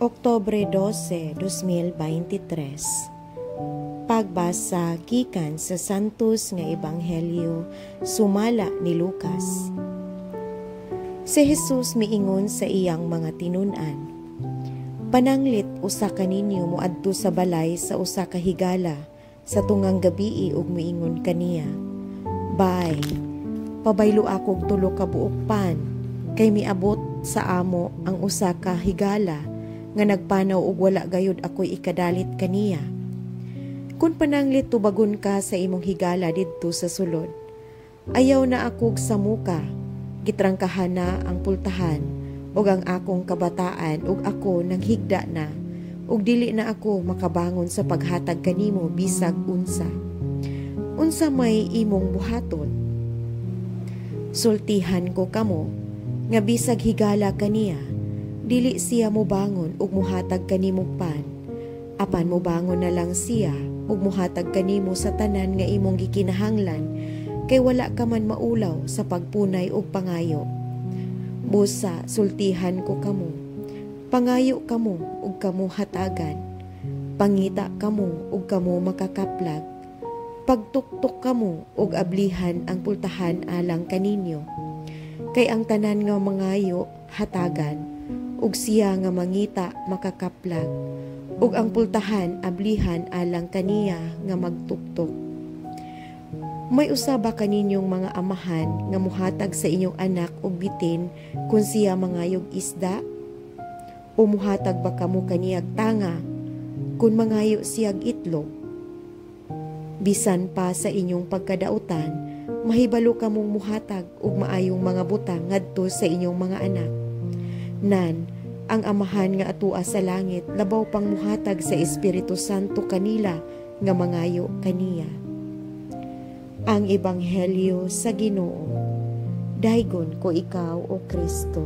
Oktubre 12, 2023. Pagbasa gikan sa Santos nga Ebanghelyo sumala ni Lucas. Si Jesus miingon sa iyang mga tinun-an, "Pananglit usa kaninyo moadto sa balay sa usa ka higala sa tungang gabii ug miingon kaniya, 'Bay, pabaylo akog tulo ka buok pan, kay miabot sa amo ang usa ka higala nga nagpanaw ug wala gayud ako'y ikadalit kaniya.' Kun pananglit tubagon ka sa imong higala didto sa sulod, 'Ayaw na akog samuka, gitrangkahan na ang pultahan ug ang akong kabataan ug ako nanghigda na ug dili na ako makabangon sa paghatag kanimo bisag unsa.' Unsa may imong buhaton? Sultihan ko kamo nga bisag higala kaniya, dili siya mobangon ug muhatag kanimo pan, apan mobangon na lang siya ug muhatag kanimo sa tanan nga imong gikinahanglan kay wala ka man maulaw sa pagpunay og pangayo. Busa sultihan ko kamo, pangayo kamo ug kamo hatagan, pangita kamo ug kamo makakaplag, pagtuktok kamo ug ablihan ang pultahan alang kaninyo. Kay ang tanan nga mangayo hatagan, ug siya nga mangita makakaplag, ug ang pultahan ablihan alang kaniya nga magtuktok. May usa ba kaninyong mga amahan nga muhatag sa inyong anak og bitin kung siya mangayog isda? O muhatag ba kamo kaniyag tanga kung mangayo siyag itlog? Bisan pa sa inyong pagkadautan, mahibalo kamong muhatag og maayong mga butang ngadto sa inyong mga anak. Nan, ang Amahan nga atua sa langit labaw pang muhatag sa Espiritu Santo kanila nga mangayo kaniya." Ang Ebanghelyo sa Ginoo. Daygon ko ikaw, O Kristo.